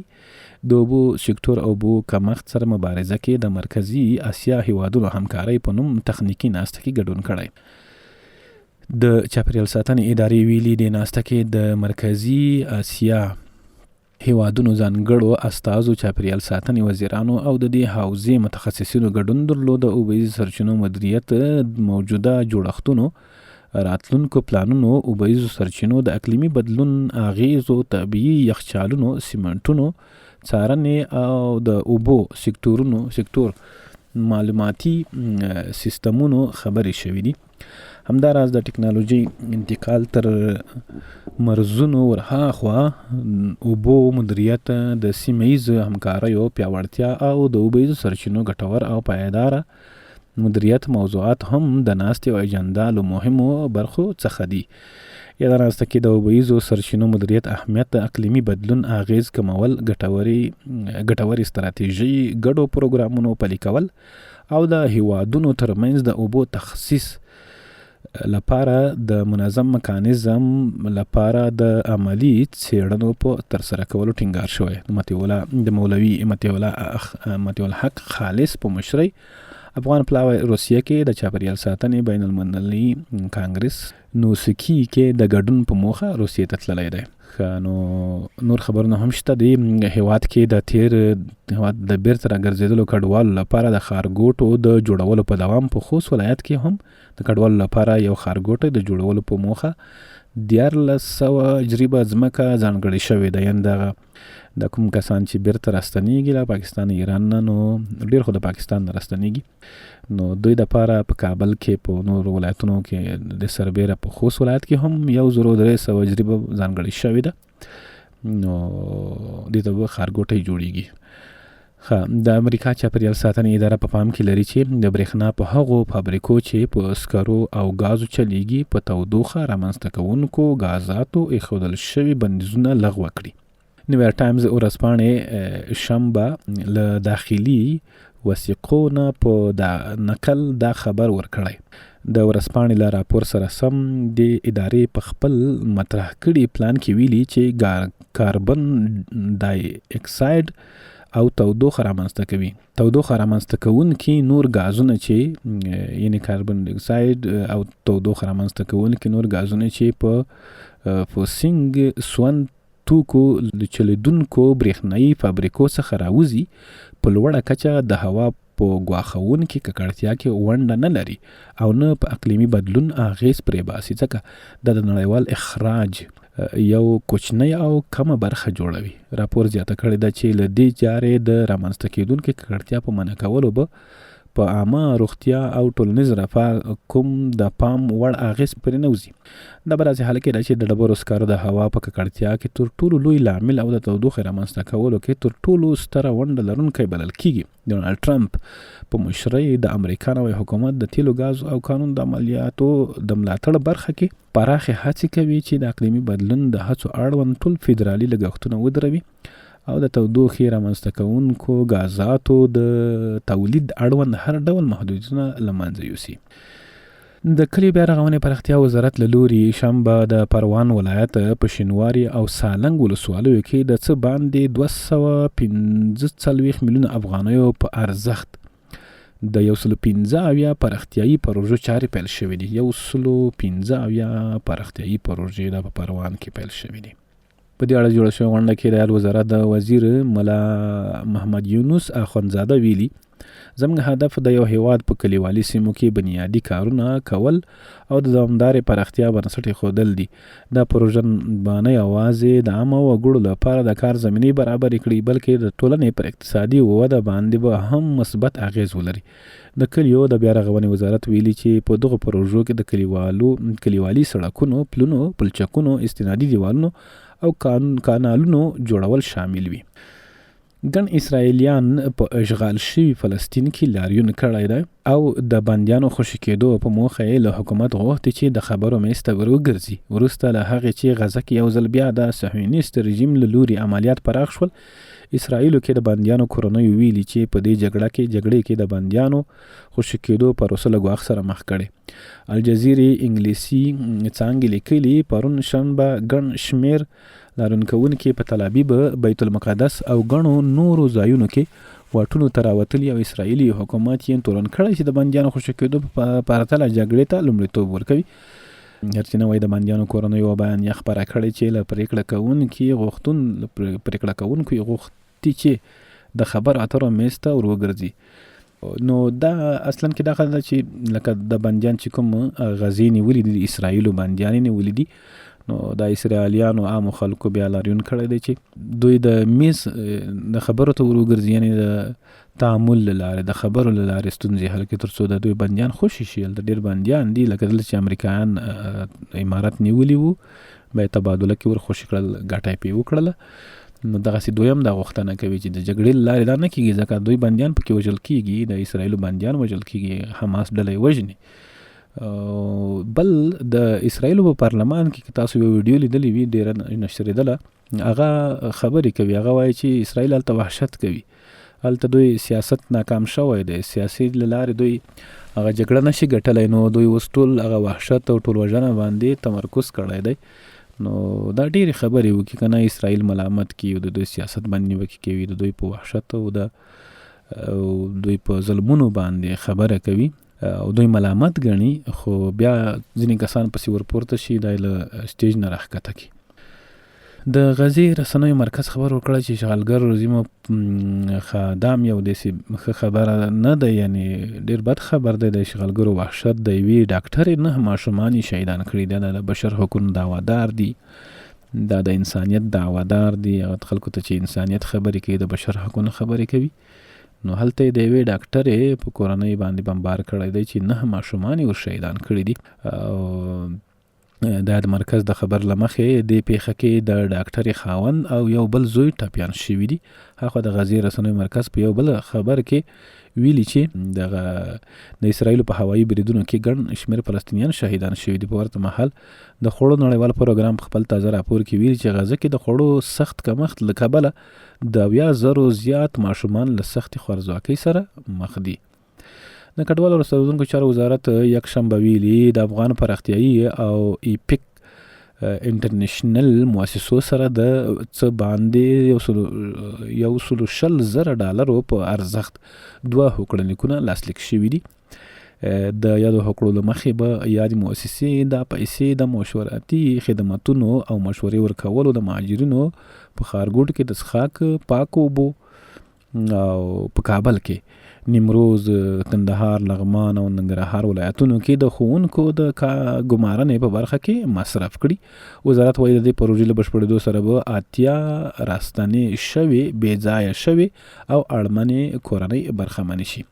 [SPEAKER 1] د اوبو سکتور او اوبو کمښت سره مبارزه کې د مرکزي اسیا هیوادونو همکارۍ په نوم تخنیکي ناسته کې ګډون کړی. د چاپېریال ساتنې ادارې ویلي، دې ناسته کې د مرکزي اسیا هېوادونو ځانګړو استازو، چاپېریال ساتنې وزیرانو او د دې حوزې متخصصینو ګډون درلود. د اوبهیزو سرچینو مدیریت، موجوده جوړښتونو، راتلونکو پلانونو، اوبهیزو سرچینو، د اقلیمي بدلون اغېزو، طبیعي یخچالونو، سیمنټونو څارنې او د اوبو سکتورونو سکتور معلوماتي سیستمونو خبرې شوې دي. همداراز د ټکنالوژۍ انتقال تر مرزونو ورهاخوا اوبو مدیریت، د سیمه ییزو همکاریو پیاوړتیا او د اوبیزو سرچینو ګټور او پایداره مدیریت موضوعات هم د ناستې او اجندا له مهمو برخو څخه دي. یاده ناسته کې د اوبیزو سرچینو مدیریت اهمیت، د اقلیمي بدلون اغېز کمول، ګټورې ستراتیژۍ، ګډو پروګرامونو پلي کول او د هیوادونو ترمنځ د اوبو تخصیص لپاره د منظم مکانیزم لپاره د عملي څېړنو په ترسره کولو ټینګار شوی. د مطیع الله د مولوي مطیع الله مطیع الحق خالص په مشرۍ افغان پلاوی روسیه کې د چاپېریال ساتنې بین المللي کانګرس نوسکي کې د ګډون په موخه روسیې ته تللی دی. ښه نو نور خبرونه هم شته. دی هیواد کې د تیر هیواد د بیرته راګرځېدلو کډوالو لپاره د ښارګوټو د جوړولو په دوام په خوست ولایت کې هم د کډوالو لپاره یو ښارګوټی د جوړولو په موخه 1300 جریبه ځمکه ځانګړې شوې ده. یعنې دغه د کوم کسان چې بیرته راستنیږي له پاکستان ایران نه، نو ډیر خو د پاکستان نه راستنیږي، نو دوی د پاره په کابل کې په نورو ولایتونو کې د سربېره په خوست ولایت کې هم 1300 جریبه ځانګړې شوې ده، نو دې ته به ښارګوټی جوړیږي. ښه، د امریکا چاپېریال ساتنې اداره په پام کې لري چې د برېښنا په هغو فابریکو چې په سکرو او ګازو چلېږي، په تودوخه رامنځته کوونکو ګازاتو ایښودل شوي بندیزونه لغوه کړي. نیویارک ټایمز ورځپاڼې شنبه له داخلي وثیقو نه په دا نقل دا خبر ورکړی. د ورځپاڼې له راپور سره سم، دې ادارې په خپل مطرح کړي پلان کې ویلي چې کاربن ډای اکساید او تودوخه رامنځته کوي. تودوخه رامنځته کوونکي نور ګازونه چې یعنی کاربن ډای اکساید او تودوخه رامنځته کوونکي نور ګازونه چې په فوسینګ سون توکو له چلېدونکو برېښنايي فابریکو څخه راوځي، په لوړه کچه د هوا په ګواښوونکې ککړتیا کې ونډه نه لري او نه په اقلیمي بدلون اغېز پرېباسي، ځکه دا د نړیوال اخراج یو کوچنۍ او کمه برخه جوړوي. راپور زیاته کړې ده چې له دې چارې د رامنځته کېدونکې ککړتیا په منع کولو به په عامه روغتیا او ټولنیز رفاه کوم د پام وړ اغېز پرې نه وځي. دا په داسې حال کې ده چې د ډبرو سکاره د هوا په ککړتیا کې تر ټولو لوی لامل او د تودوخې رامنځته کولو کې تر ټولو ستره ونډه لرونکی بلل کېږي. ډونالډ ټرمپ په مشرۍ د امریکا نوی حکومت د تیلو، ګازو او کانونو د عملیاتو د ملاتړ برخه کې پراخې هڅې کوي چې د اقلیمي بدلون د هڅو اړوند ټول فدرالي لګښتونه ودروي او د تودوخې رامنځته کوونکو ګازاتو د تولید اړوند هر ډول محدودیتونه له منځه یوسي. د کلیو بیا رغونې پراختیا وزارت له لوري شنبه د پروان ولایت په شینواري او سالنګ ولسوالیو کې د څه باندې 245 میلیونه افغانیو په ارزښت د 175 پراختیایي پروژو چارې پیل شوې دي. 175 پراختیایي پروژې دا په پروان کې پیل شوې دي. په دې اړه جوړه شوې غونډه کې د یاد وزارت د وزیر ملا محمد یونس اخوندزاده ویلي، زموږ هدف د یو هیواد په کلیوالي سیمو کې بنیادي کارونه کول او د دوامدارې پراختیا بنسټ ایښودل دي. دا پروژه به نه یوازې د عامه وګړو لپاره د کار زمینې برابرې کړي، بلکې د ټولنې پر اقتصادي وده باندې به هم مثبت اغېز ولري. د کلیو د بیا رغونې وزارت ویلي چې په دغو پروژو کې د کلیوالو کلیوالي سړکونو، پلونو، پلچکونو، استنادي دیوالونو او کانالونو جوړول شامل وي. ګڼ اسراییلیان په اشغال شوي فلسطین کې لاریون کړی دی او د بندیانو خوشې کېدو په موخه یې له حکومت غوښتي چې د خبرو میز ته وروګرځي. وروسته له هغې چې غزه کې یو ځل بیا د صهیونیست رژیم له لوري عملیات پراخ شول، اسراییلو کې د بندیانو کورنیو ویلي چې په دې جګړه کې جګړې کې د بندیانو خوشې کېدو پروسه له ګواښ سره مخ کړې. الجزیرې انګلیسي څانګې لیکلي، پرون شنبه ګڼ شمېر لاریون کوونکي په تلابیب، بیت المقدس او ګڼو نورو ځایونو کې واټونو ته راوتلي او اسراییلي حکومت یې تورن کړی چې د بندیانو خوشې کېدو په پرتله جګړې ته لومړیتوب ورکوي. سرچینه وایي د بندیانو کورنیو بیانیه خپره کړې چې له پرېکړه کوونکي غوښتون له پرېکړه کوونکو یې غوښتي چې د خبرو اترو میز ته ور وګرځي. نو دا اصلا کې دا خبره ده چې لکه د بندیان چې کوم غزې نیولي دي، اسراییلو بندیان یې نیولي دي، نو دا اسراییلیانو عامو خلکو بیا لاریون کړی دی چې دوی د میز د خبرو ته ور وګرځي، یعنې د تعامل له لارې، د خبرو له لارې ستونزې حل کړي ترڅو د دوی بندیان خوشي شي. هلته ډېر بندیان دي، لکه دلته چې امریکایان امارت نیولي وو، بیا تبادله کې ور خوشي کړل، ګټه یې پرې وکړله. نو دغسې دویم دا غوښتنه کوي چې د جګړې له لارې دا نه کېږي، ځکه دوی بندیان پکې وژل کېږي، د اسراییلو بندیان وژل کېږي، حماس ډله یې وژني. بل د اسراییلو په پارلمان کې که تاسو یو ویډیو لیدلې وي، ډېره نشرېدله، هغه خبرې کوي، هغه وایي چې اسرائیل هلته وحشت کوي، هلته دوی سیاست ناکام شوی دی، سیاسي له لارې دوی هغه جګړه نشي ګټلی، نو دوی اوس ټول هغه وحشت او ټولوژنه باندې تمرکز کړی دی. نو دا ډېرې خبرې وکړي که نه اسرائیل ملامت کړي او د دوی سیاست باندې نیوکې کوي، د دوی په وحشت او د دوی په ظلمونو باندې خبره کوي او دوی ملامت ګڼي، خو بیا ځینې کسان پسې ورپورته شي، دا یې له سټیج نه راښکته کړي. د غزې رسنیو مرکز خبر ورکړی چې اشغالګر رژیم خدام یو داسې ښه خبره نه ده، یعنې ډېر بد خبر دی. د اشغالګرو وحشت د یوې ډاکټرې نه ماشومان یې شهیدان کړي دي. دا د بشر حقوقو دعوادار دي، دا د انسانیت دعوادار دي، هغه خلکو ته چې انسانیت خبرې کوي، د بشر حقونو خبرې کوي. نو هلته یې د یوې ډاکټرې په کورنۍ باندې بمبار کړی دی چې 9 ماشومان یې ور شهیدان کړي دي. او د یاد مرکز د خبر له مخې دې پیښه کې د ډاکټرې خاوند او یو بل زوی ټپیان شوي دي. هاخوا د غزې رسنیو مرکز په یو بل خبر کې ویلي چې دغه د اسراییل په هوایي بریدونو کې ګڼ شمېر فلسطینیان شهیدان شوي دي. په ورته مهال د خوړو نړیوال پروګرام په خپل تازه راپور کې ویلي چې غزه کې د خوړو سخت کمښت له کبله د 70 زرو زیات ماشومان له سختې خوارځواکۍ سره مخ دي. د کډوالو راستنېدونکو چارو وزارت یکشنبه ویلي، د افغان پراختیایي او ایپک انټرنیشنل مؤسسو سره د څه باندې 120,000 ډالرو په ارزښت دوه هوکړه لیکونه لاسلیک شوي دي. د یادو هوکړو له مخې به یادې مؤسسې دا پیسې د مشورتي خدمتونو او مشورې ورکولو، د مهاجرینو په ښارګوټو کې د څښاک پاکو اوبو او په کابل کې نیمروز، کندهار، لغمان او ننګرهار ولایتونو کې د ښوونکو د ګمارنې په برخه کې مصرف کړي. وزارت وایي د دې پروژې له بشپړېدو سره به 80 راستنې شوې، بې ځایه شوې او اړمنې کورنۍ برخمنې شي.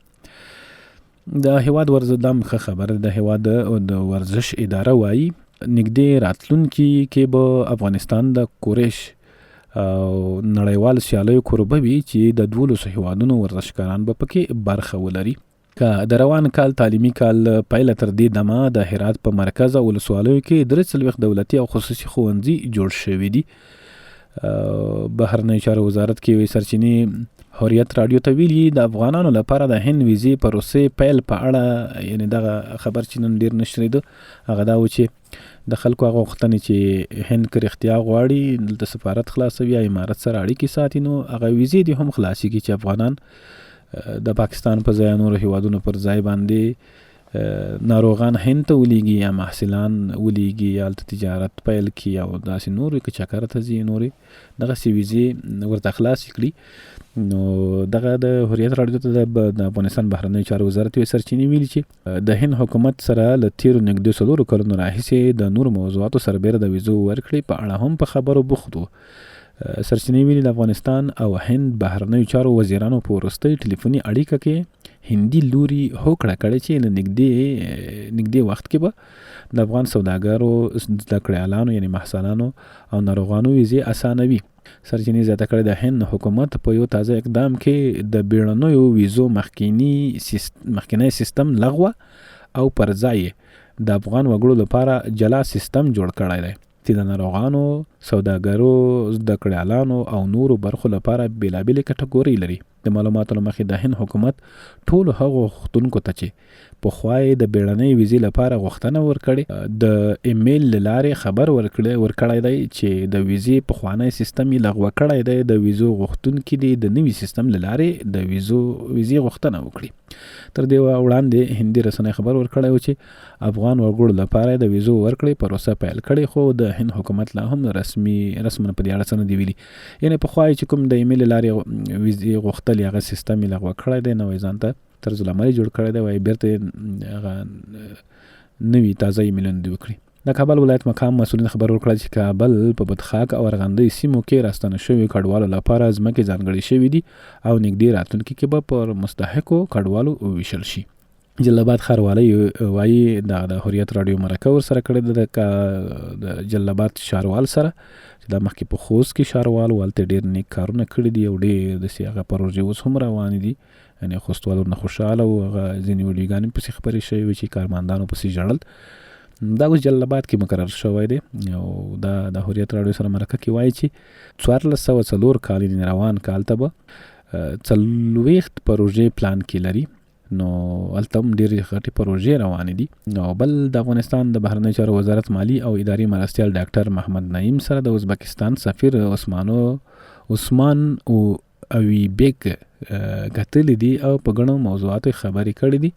[SPEAKER 1] د هیواد ورزش دم ښه خبره د هیواد د ورزش اداره وایي نږدې راتلونکي کې به افغانستان د کوریش او نړیوال سیالیو کوربه وي چې د 12 هیوادونو ورزشکاران به پکې برخه ولري. که د روان کال تعلیمي کال پیله تر دې دمه د هرات په مرکز او ولسوالیو کې 43 دولتي او خصوصي ښوونځي جوړ شوي دي. بهرنیو چارو وزارت کې یوې سرچینې حریت راډیو ته ویلي د افغانانو لپاره د هند ویزې پروسې پیل په اړه، یعنی دغه خبر چې نن ډیر نشرېده هغه دا و چې د خلکو هغه غوښتنې چې هند که رښتیا غواړي دلته سفارت خلاصوي یا امارت سره اړیکې ساتي، نو هغه ویزې دې هم خلاصې کړي چې افغانان د پاکستان په ځای نورو هیوادونو پر ځای باندې ناروغان هند ته ولیږي یا محصلان ولیږي یا هلته تجارت پیل کړي او داسې نورې که چکر ته ځي نورې دغسې ویزې ورته خلاصې کړي. نو دغه د حریت راډیو ته د افغانستان بهرنیو چارو وزارت یوې سرچینې ویلي چې د هند حکومت سره له تېرو نږدې 4 کلونو راهیسې د نورو موضوعاتو سربېره د ویزو ورکړې په اړه هم په خبرو بوخت وو. سرچینې ویلي د افغانستان او هند بهرنیو چارو وزیرانو په وروستۍ ټلیفوني اړیکه کې هندي لوري هوکړه کړې چې له نږدې وخت کې به د افغان سوداګرو، زده کړیالانو یعنی محصلانو او ناروغانو ویزې اسانوي. سرچینې زیاته کړې د هند حکومت په یو تازه اقدام کې د بیړنیو ویزو مخکینی سیستم لغوه او پر ځای د افغان وګړو لپاره جلا سیستم جوړ کړی دی چې د ناروغانو، سوداګرو، زده کړیالانو او نورو برخو لپاره بېلابېلې کټګورۍ لري. د معلوماتو له مخې د هند حکومت ټولو هغو غوښتونکو ته چې پخوا یې د بیړنۍ ویزې لپاره غوښتنه ورکړې، د ایمیل له لارې خبر ورکړی دی چې د ویزې پخوانی سیستم یې لغوه کړی دی. د ویزو غوښتونکي دې د نوي سیستم له لارې د ویزې غوښتنه وکړي. تر دې وړاندې هندي رسنۍ خبر ورکړی و چې افغان وګړو لپاره د ویزو ورکړې پروسه پیل کړې، خو د هند حکومت لا هم رسما په دې اړه څه نه دی ویلي. یعنی پخوا یې چې کوم د ایمیل له لارې ویزې غوښتلې هغه سیستم یې لغوه کړی دی، نوی ځان ته طرز العمل یې جوړ کړی دی، وایي بیرته هغه نوي تازه ایمیلونه دې وکړي. د کابل ولایت مقام مسؤلین خبر ورکړل چې کابل په بدخاک او ارغندۍ سیمو کې راستنو شویو کډوالو لپاره ځمکې ځانګړې شوې دي او نږدې راتلونکي کې به پر مستحقو کډوالو وویشل شي. جلال آباد ښاروالۍ وایي دا د حریت راډیو مرکه ورسره کړې ده د جلال آباد ښاروال سره چې دا مخکې په خوست کې ښاروال و، هلته ډېر نیک کارونه کړي دي او ډېر داسې هغه پروژې اوس هم روانې دي، یعنې خوستوال ورنه خوشحاله وو. هغه ځینې ویډیوګانې پسې خپرې شوې وې چې کارمندانو پسې ژړل. دا اوس جلال آباد کې مقرر شوی دی او دا د حریت راډیو سره مرکه کې وایي چې 1404 کال یعنې روان کال ته به 40 پروژې پلان کې لري، نو هلته هم ډېرې غټې پروژې روانې دي. او بل د افغانستان د بهرنیو چارو وزارت مالي او اداري مرستیال ډاکټر محمد نعیم سره د ازبکستان سفیر عثمان او اویبیک کتلي دي او په ګڼو موضوعاتو خبرې کړې دي.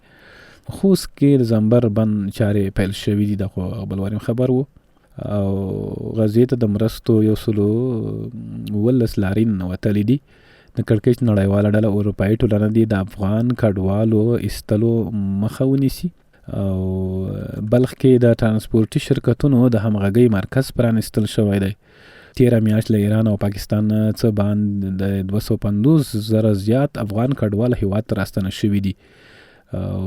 [SPEAKER 1] خوست کې د زنبر بند چارې پیل شوې دي، دا خو بل واریم خبر وو. او غزې ته د مرستو 117 لارې ننوتلې دي. د کړکېچ نړیواله ډله اروپایي ټولنه دې د افغان کډوالو ایستلو مخه ونیسي. او بلخ کې د ترانسپورتي شرکتونو د همغږۍ مرکز پرانیستل شوی دی. تیره میاشت له ایران او پاکستان نه څه باندې د 250 زره زیات افغان کډوال هیواد ته راستانه شوي دي. او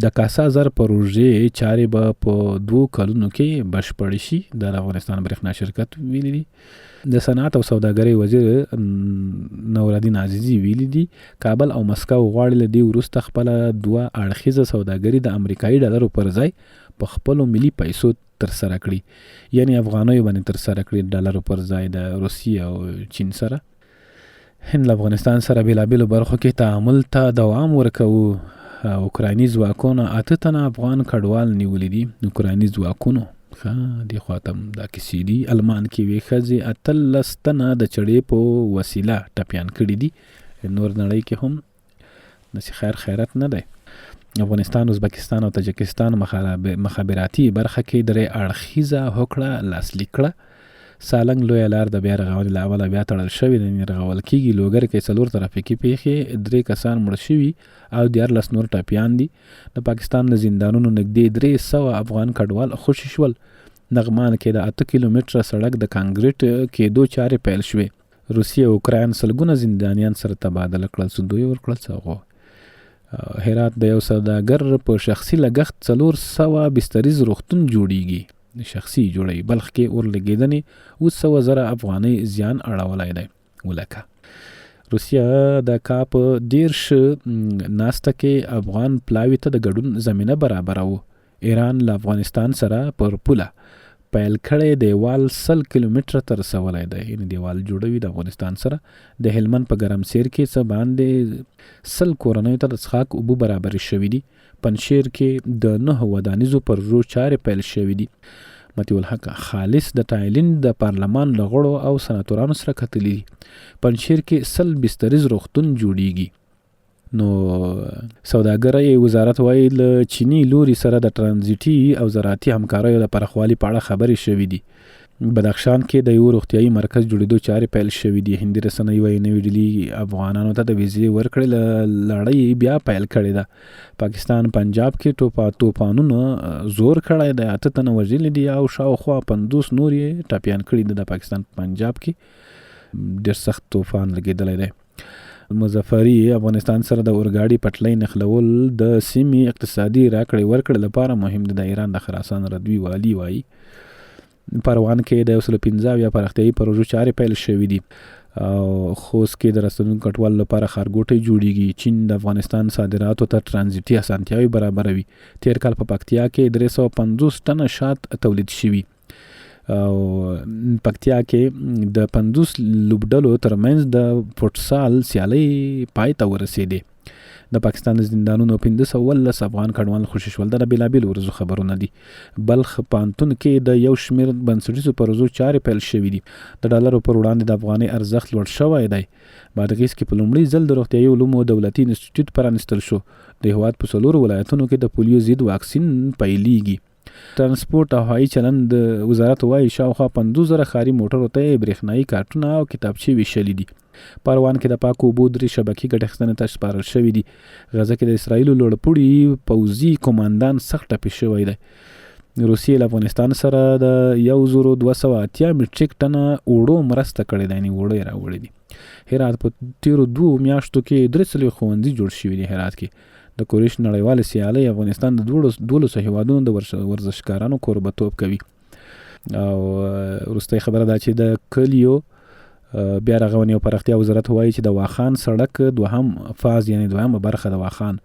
[SPEAKER 1] د کاسا زر پروژې چارې به په دوو کلونو کې بشپړ شي، د افغانستان برېښنا شرکت ویلي دي. د صنعت او سوداګرۍ وزیر نورالدین عزیزي ویلي دي، کابل او مسکو غواړي له دې وروسته خپله دوه اړخیزه سوداګري د امریکایي ډالرو پر ځای په خپلو ملي پیسو ترسره کړي، یعنی افغانیو باندې ترسره کړي ډالرو پر ځای د روسیې او چین سره. هند له افغانستان سره بېلابېلو برخو کې تعامل ته دوام ورکوو. اوکرایني ځواکونو 8 تنه افغان کډوال نیولي دي. اوکرایني ځواکونو ښه دې خوا ته هم دا کیسې دي. المان کې یوې ښځې 18 تنه د چړې په وسیله ټپیان کړي دي. نور نړۍ کې هم داسې خیر خیرت نه دی. افغانستان، ازبکستان او تاجکستان مخابراتي برخه کې درې اړخیزه هوکړه لاسلیک کړه. سالنګ لویه لار د بیا رغونې له امله بیا تړل شوې ده، یعنې رغول کېږي. لوګر کې 4 ترافیکي پېښې، 3 کسان مړه شوي او 13 نور ټپیان دي. د پاکستان له زندانونو نږدې 300 افغان کډوال خوشي شول. نغمان کې د 8 کیلومتره سړک د کانکریټ کېدو چارې پیل شوې. روسیې او اوکراین سلګونه زندانیان سره تبادله کړل، څه دوی ورکړل څه هغو. هرات د یو سوداګر په شخصي لګښت 400 بستریز روغتون جوړیږي، شخصي جوړوي. بلخ کې اور لګېدنې 700,000 افغانۍ زیان اړولی دی. ولکه روسیه د کاپ 30 ناسته کې افغان پلاوي ته د ګډون زمینه برابروو. ایران له افغانستان سره پر پوله پیل کړی دیوال 100 کیلومتره ته رسولی دی، یعنې دیوال جوړوي د افغانستان سره. د هلمند په ګرمسیر کې څه باندې 100 کورنیو ته د څښاک اوبه برابرې شوې دي. پنجشیر کې د 9 ودانیزو پروژو چارې پیل شوې دي. مطیع الحق خالص د تایلند د پارلمان له غړو او سناتورانو سره کتلي دي. پنجشیر کې 100 بستریز روغتون جوړیږي. نو سوداګرۍ وزارت وایي له چیني لوري سره د ترانزیټي او زراعتي همکاریو د پراخوالي په اړه خبرې شوې دي. بدخشان کې د یو روغتیایي مرکز جوړېدو چارې پیل شوې دي. هندي رسنۍ وایي نوې ډیلي افغانانو ته د ویزې ورکړې له لړۍ بیا پیل کړې ده. پاکستان پنجاب کې توپانونو زور کړی دی، 8 تنه وژلي دي او شاوخوا 50 نور یې ټپیان کړي دي. د پاکستان په پنجاب کې ډېر سخت توفان لګېدلی دی. مظفري افغانستان سره د اورګاډي پټلۍ نښلول د سیمې اقتصادي راکړې ورکړې لپاره مهم دی. د ایران د خراسان ردوي والي وایي پروان کې د 175 پراختیایي پروژو چارې پیل شوې دي. او خوست کې د راستنونکو کډوالو لپاره ښارګوټی جوړیږي. چین د افغانستان صادراتو ته ترانزیټي اسانتیاوې برابروي. تېر کال په پکتیا کې 350 ټنه شات تولید شوي. او پکتیا کې د 50 لوبډلو ترمنځ د فوټسال سیالۍ پای ته ورسېدې. د پاکستان له زندانونو 510 افغان کډوال خوشې شول. دا د بېلابېلو ورځو خبرونه دي. بلخ پوهنتون کې د یو شمېر بنسټیزو پروژو چارې پیل شوې دي. د ډالرو پر وړاندې د افغانۍ ارزښت لوړ شوی دی. بادغیس کې په لومړي ځل د روغتیایي علومو دولتي انسټیټیوټ پرانیستل شو. د هېواد په 4 ولایتونو کې د پولیو ضد واکسین پیلېږي. ترانسپورت او هوایي چلند وزارت وایي شاوخوا 50,000 ښاري موټرو ته یې برېښنايي کارتونه او کتابچې ویشلې دي. پروان کې د پاکو اوبو 3 شبکې ګټې اخیستنې ته سپارل شوې دي. غزه کې د اسراییلو لوړپوړي پوځي قوماندان سخت ټپي شوی دی. روسیې له افغانستان سره د 1280 مټریک ټنه اوړو مرسته کړې ده، یعنې اوړه یې راوړي دي. هرات په تېرو 2 میاشتو کې 43 ښوونځي جوړ شوي دي. هرات کې د کوریش نړیوالې سیالۍ افغانستان د 12 هیوادونو د ورزشکارانو کوربتوب کوي. او وروستۍ خبره دا چې د کلیو بیا رغونې او پراختیا وزارت وایي چې د واخان سړک دوهم فاز، یعنې دوهمه برخه د واخان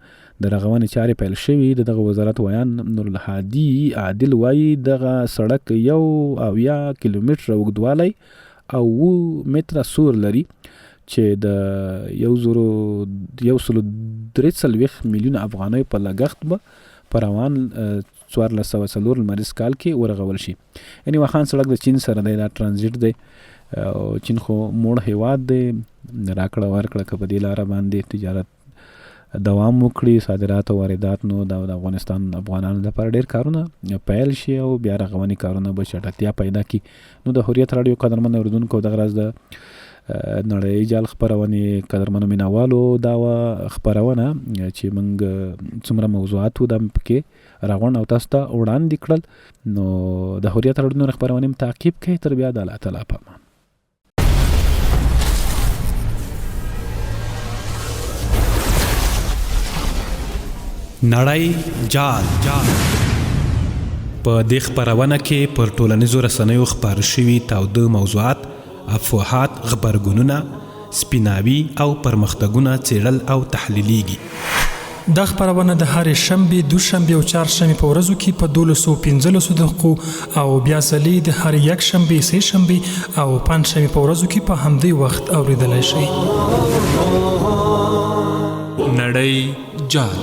[SPEAKER 1] د رغونې چارې پیل شوې. د دغه وزارت ویاند نورالهادي عادل وایي دغه سړک 71 کیلومتره اوږدوالی او 7 متره سور لري چې د 1,143 میلیونه افغانیو په لګښت به په روان 1404 لمریز کال کې ورغول شي. یعنې واخان سړک د چین سره دی، دا ترانزیټ دی او چین خو موړ هیواد دی. راکړه ورکړه که په دې لاره باندې تجارت دوام وکړي، صادرات او واردات، نو دا د افغانستان افغانانو لپاره ډېر کارونه پیل شي او بیا رغونې کارونه به چټکتیا پیدا کړي. نو د حریت راډیو قدرمن اورېدونکو، دغه راز د نړۍ جال خپرونې قدرمنو مینهوالو، دا وه خپرونه چې موږ څومره موضوعات وو دا مې پکې راغونډ او تاسو ته وړاندې کړل. نو د حریت راډیو نورې خپرونې هم تعقیب کړئ. تر بیا د الله تعالی په امان.
[SPEAKER 3] نړۍ جال په دې خپرونه کې پر ټولنیزو رسنیو خپاره شوي تاوده موضوعات، افواهات، غبرګونونه، سپیناوي او پرمختګونه څېړل او تحلیلېږي.
[SPEAKER 2] دا خپرونه د هرې شنبې، دوشنبې او چهارشنبې په ورځو کې په دولسو پنځلسو دقیقو او بیا ځلې د هرې یکشنبې، سې شنبې او پنجشنبې په ورځو کې په همدې وخت اورېدلی شئ.
[SPEAKER 4] نړۍ جال.